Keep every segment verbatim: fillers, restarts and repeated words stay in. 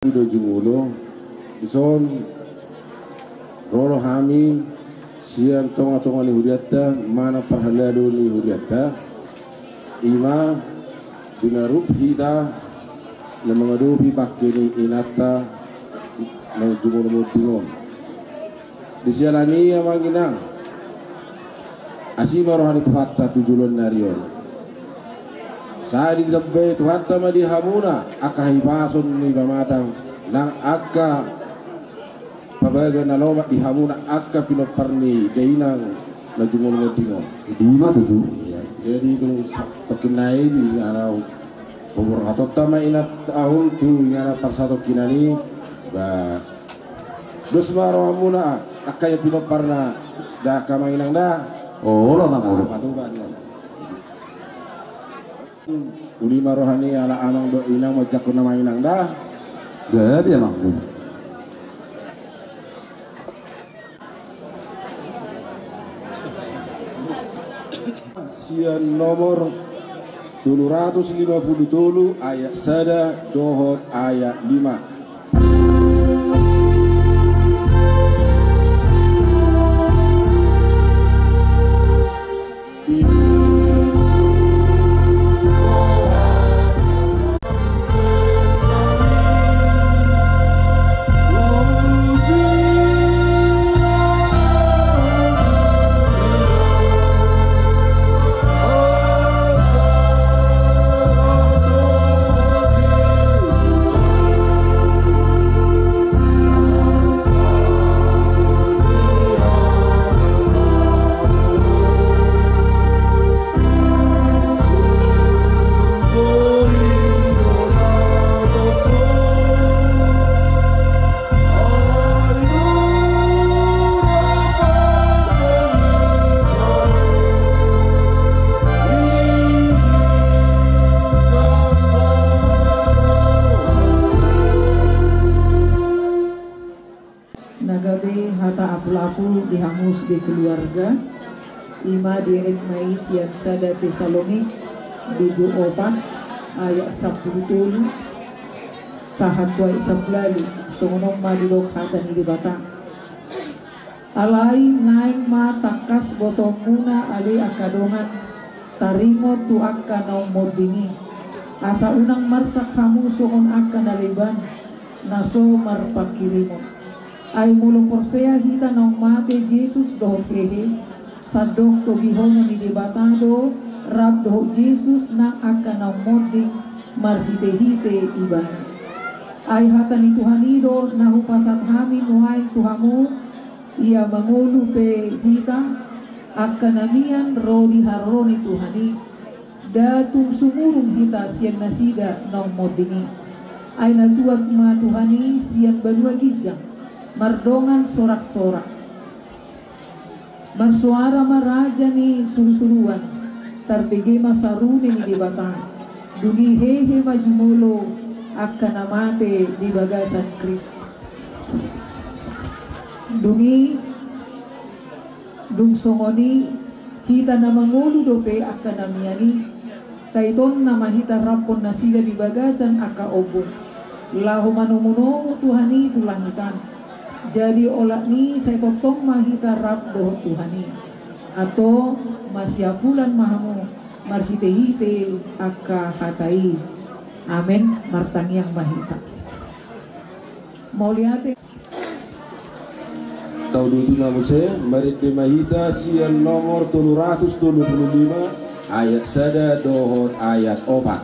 Di do jumolo, dison ro do hami sian tonga-tonga ni hurianta, manang parhalado ni hurianta, ima di na rup hita na mangadopi bangke ni inanta na jumolo monding on. Di siala ni i amang inang, asi ma roha ni Tuhanta tu joloan ni ari on. Sai ditambai Tuhanta ma di hamuna angka hahipason ni pamatang nang angka pabaga na lomak di hamuna angka pinompar ni dainang na jumolo monding on. Ima tutu. Jadi tung tongkin nai di na laho paborhatonta ma inanta on tu inganan parsatongkinan i. Ba dos ma rohamuna angka ia pinomparna da angka amang inang da. Olo amang olo. Uli ma roha ni ala amang dohot inang manjangkon amang inang da. Jadi amang. Sian nomor tolu ratus lima pulu tolu ayat sada dohot ayat lima. Na gabe hata apul-apul di hamu sude keluarga, ima dienet ma i sian sada Tesalonik bindu opat ayat sampulu tolu sahat tu ayat sampulu ualu, songon on ma didok hata ni Debata. Alai naeng ma tangkas botoonmuna ale angka dongan, taringot tu angka naung monding i, asa unang marsak hamu songon angka na leban, na so marpangkirimon. Ai molo porsea hita naung mate Jesus dohot hehe, sandok togihonon ni Debata do rap dohot Jesus nang angka naung monding marhite-hite Ibana. Ai hata ni Tuhan i do na hupasahat hami nuaeng tu hamu, ia mangolu pe hita, angka na mian ro di haroro ni Tuhan i, nda tung sumurung hita sian nasida naung monding i. Ai na tuat ma Tuhan i sian banua ginjang, mardongan sorak-sorak, marsoara ma raja ni surusuruan, tarbege ma sarune ni Debata, dung i hehe ma jumolo angka na mate di bagasan Kristus. Dung i, dung songon i, hita na mangolu dope angka na mian i, taitonna ma hita raphon nasida di bagasan angka ombun, laho manomu-nomu Tuhan i tu langit an. Jadi olat ni i sai tongtong ma hita rap dohot Tuhan i. Antong masiapulan ma hamu marhite-hite angka hata i. Amen. Martangiang ma hita. Mauliate. Tauduti ma muse, marende ma hita sian nomor tolu ratus tolu pulu lima ayat sada dohot ayat opat.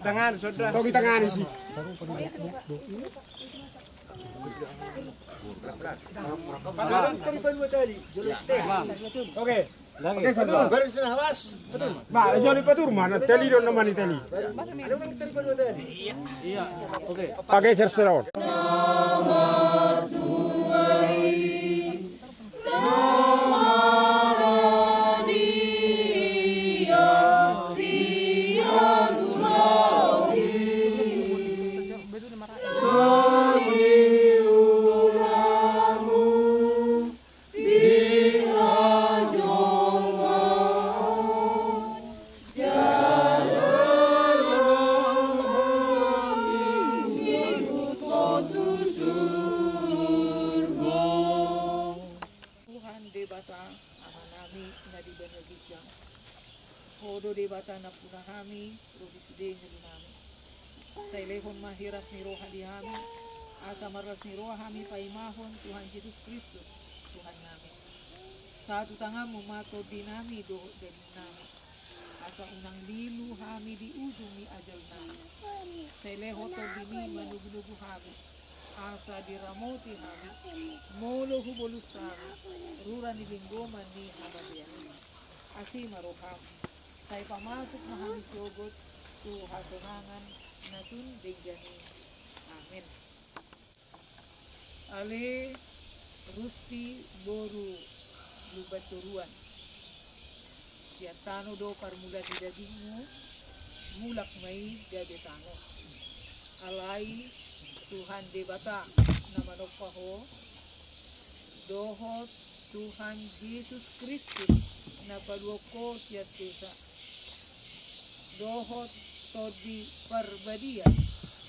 Tangan, saudara. Togi tangan isi. Oke. Oke, saudara. Baru sini, Mas. Nah, jadi patur mana? Tali dong nama ni tali. Ada orang tadi baru tadi. Iya, oke. Pakai serserot. Tuhan Debata, Amanami na di banua ginjang. Ho do Debata nampuna hami ro di sude ngolunami. Sai lehon ma hiras ni roha di hami, asa marlas ni roha hami paimahon Tuhan Jesus Kristus, Tuhannami. Satu tanganmu ma tondinami dohot daging nami, asa unang lilu hami di ujung ni ajal nami. Sai lehon tondimi manugu-nugu hami, asa diramoti hami molo hubolus hami rura ni linggoman ni hamatean. Asi ma roham, sai pamasuk ma hami sogot tu hasonangan na tung denggan i. Amin. Ale Rusti boru Lumbantoruan, sian tano do parmulaan ni dagingmu, mulak ma i gabe tano. Alai Tuhan Debata na manompa ho, dohot Tuhan Jesus Kristus na paluahon ho sian dosa, dohot Tondi Parbadia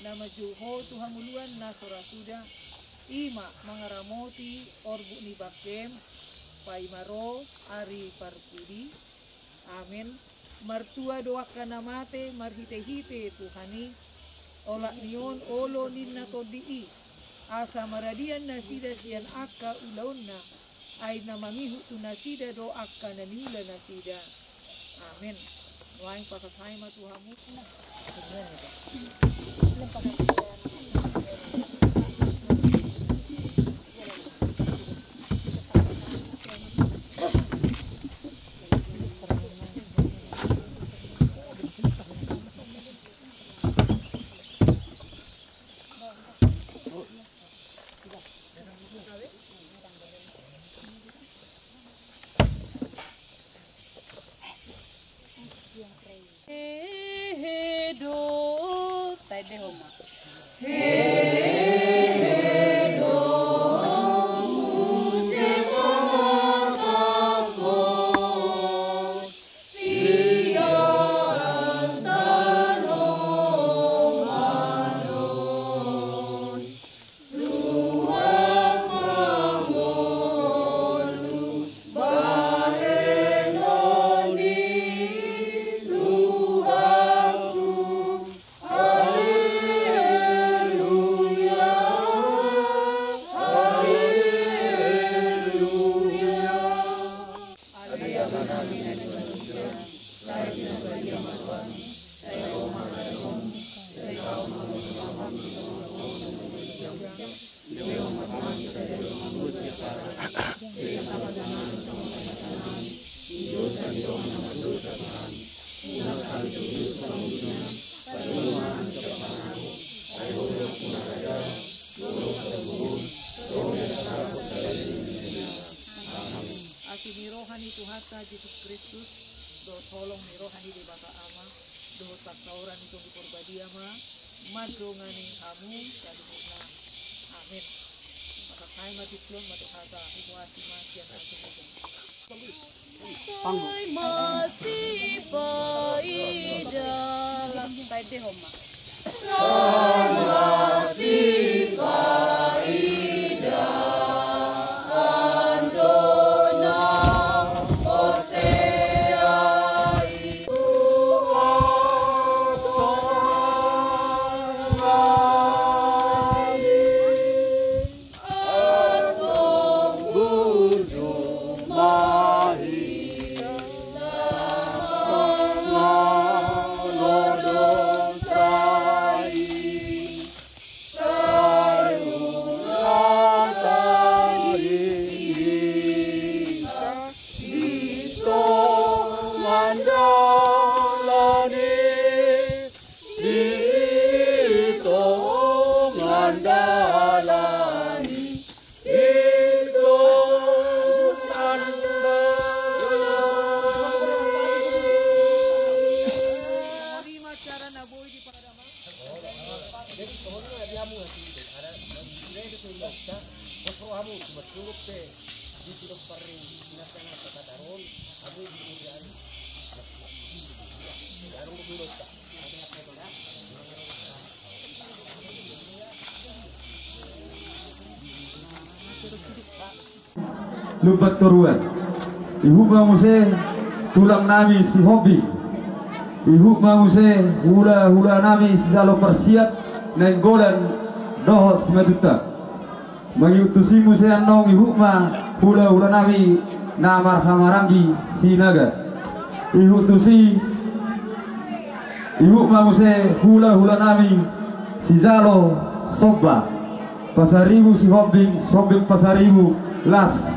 na manjou ho tu hangoluan na so ra suda, i ma mangaramoti orbuk ni bangkem paima ro ari parpudi. Amin. Martua do angka na mate marhite-hite Tuhan i, olat ni on olo ninna Tondi i, asa maradian nasida sian angka ulaonna, ai na mangihut tu nasida do angka na niula nasida. Amin. Nuaeng pasahat hami ma tu hamu. Hehe do, taende homa. Asi ni roha ni Tuhanta Jesus Kristus, dohot holong ni roha ni Debata Ama, dohot pangkaoran ni Tondi Parbadia ma mandongani hamu saluhutna. Amin. Maka kai ma tujuan ma tu hata huboasi ma sian hata huboasi. Sai masipaida. Las taende homa. Sai masipaida andona osea i. Lumban toruan. Ihut ma muse tulang nami Sihombing. Ihut ma muse hula-hula nami sijalo Parsiat, Nainggolan dohot Simanjuntak. Mangihut tusi muse annon ihut ma hula-hula nami na marhahamaranggi Sinaga. Ihut tusi, ihut ma muse hula-hula nami sijalo Somba. Pasaribu Sihombing, Sihombing Pasaribu, las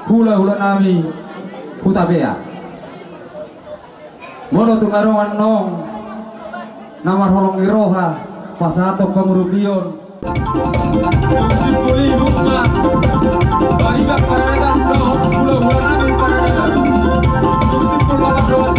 hula-hula nami Hutapea. Molo tung adong annon na marholong ni roha pasahathon pangurupion. Simpul ihut ma. Bariba paradaton dohot hula-hula nami paradaton. Simpul ma dohot.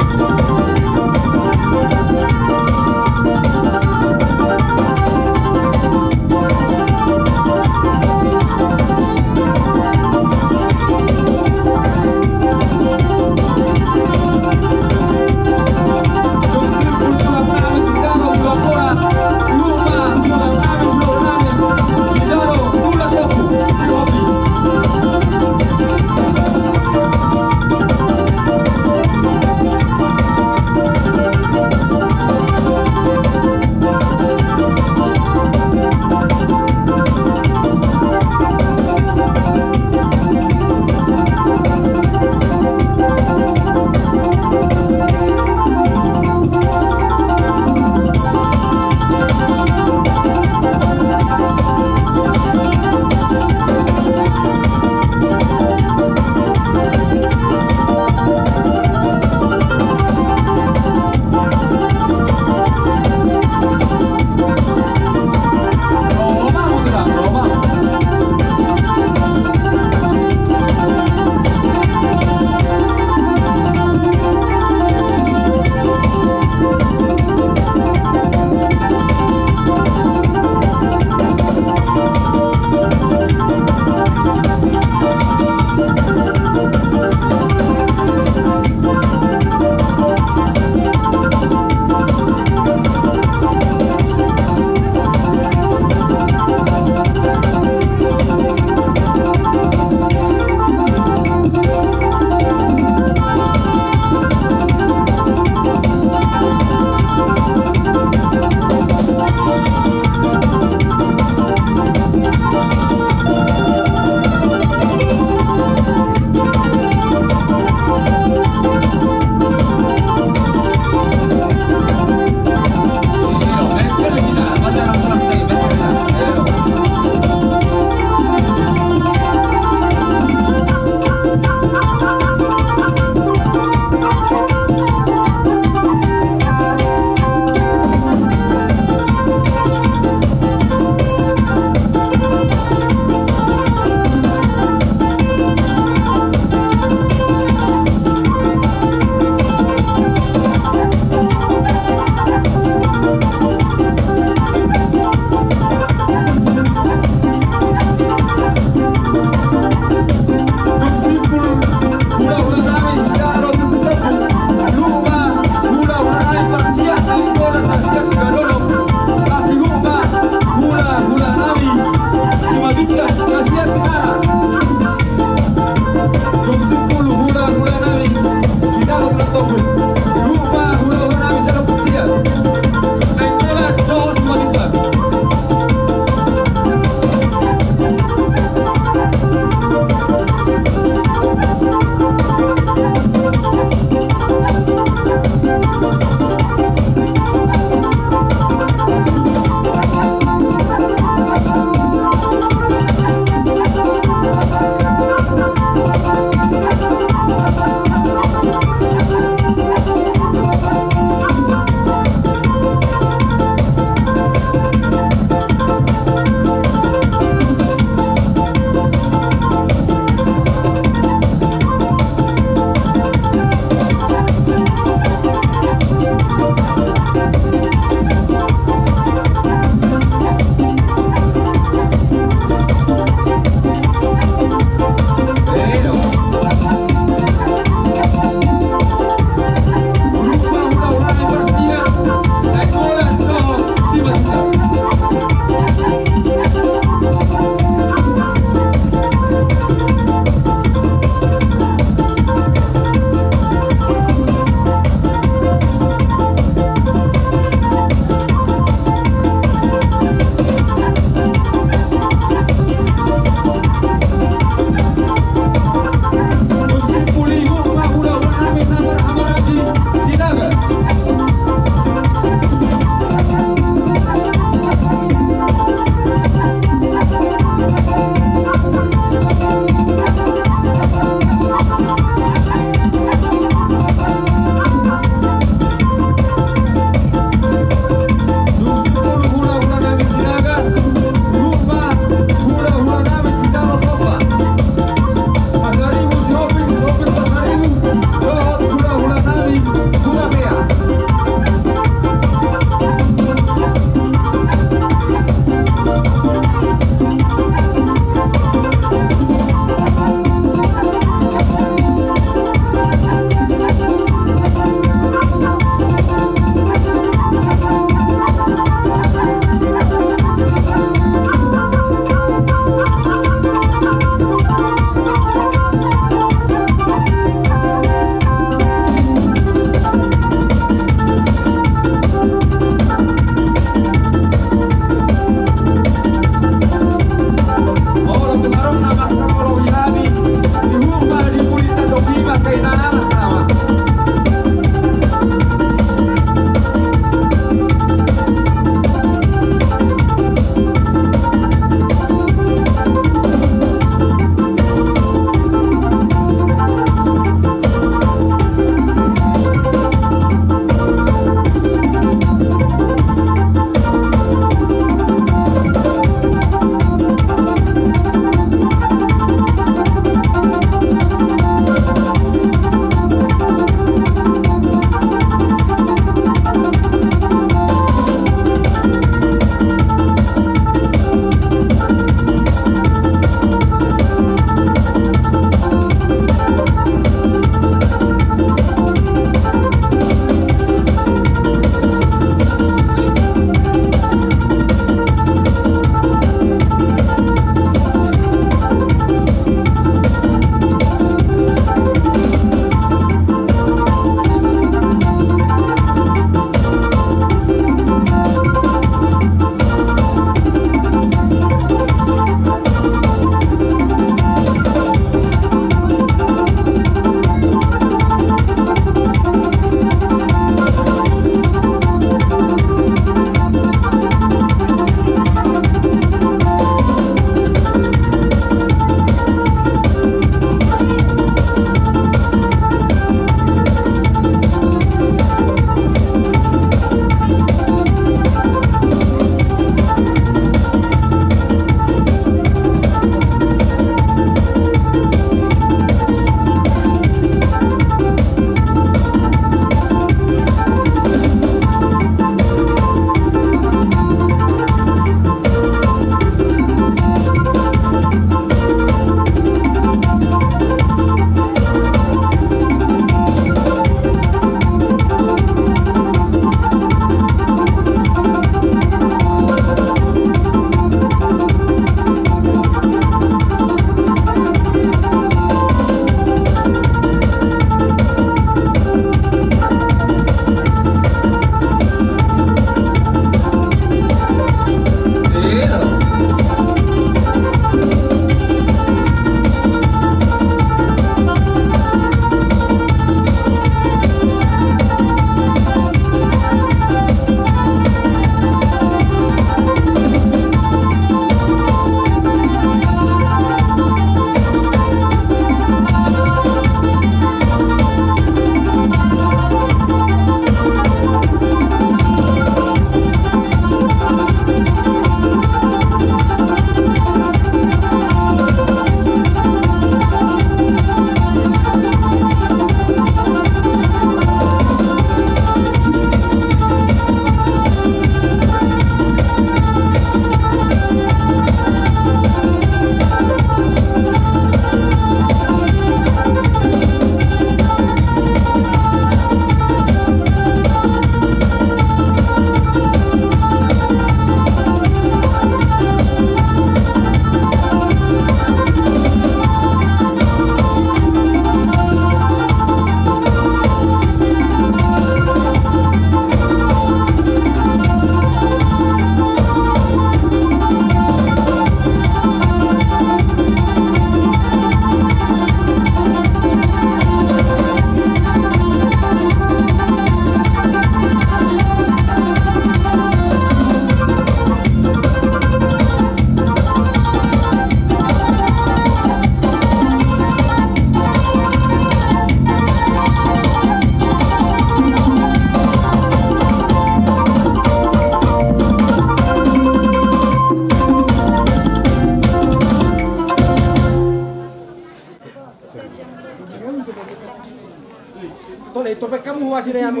Itu baen hamu huasi na yamu.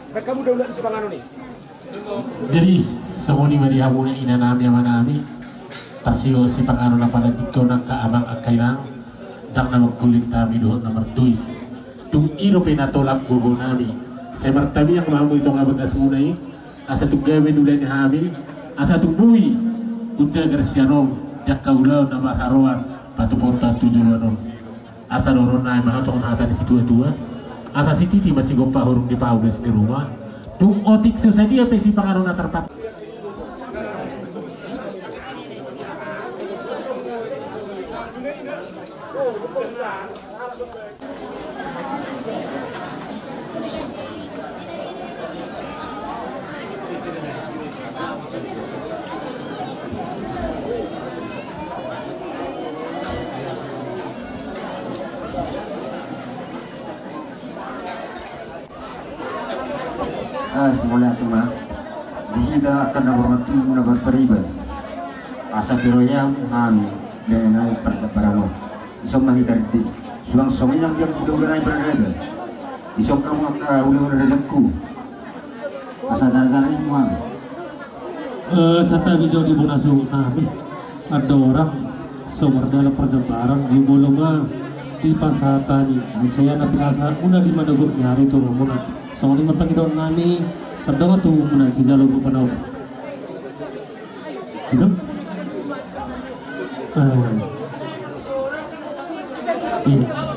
Baen hamu daulat sipanganon i. Jadi songon i ma di hamuna inanami amanami. Tarsio sipanganon na palandingkon angka amang angka inang. Ndang na mangkulit hami dohot na martuis. Tung i dope na tolap gogonami. Sai martabiang ma hamu i tonga bagasmuna i. Asa tung gabe nulani hami. Asa tung boi. Unjagar sianom. Di angka ulaon na marharoan. Patupaonta tu joloan on. Asa dohonon nai ma songon hata ni situatua. Asa sititi ma sigompa hurung di paules ni ruma. Tung otik so sadia pe sipanganon na tarpatupa. Eh, mauliate ma. Di hita angka na borhat tu na marpariban. Asa piroiam hami dengan nai parjambaran on. Ison ma hita di suang songon i nang dia daulat nai parjambaran. Ison hamu angka ulaon rajaku. Asa jara-jara i ma. Eh, santabi jo di bona suhut nami. Andorang so mardalan parjambaran di molo ma di pasahat hami. Asa ia na pinasa muna di manogor ni ari tu rumuna. Songon i ma pangidoan nami. Sandongan tu muna sijalo rupa na. Gitu. Eh. Iya.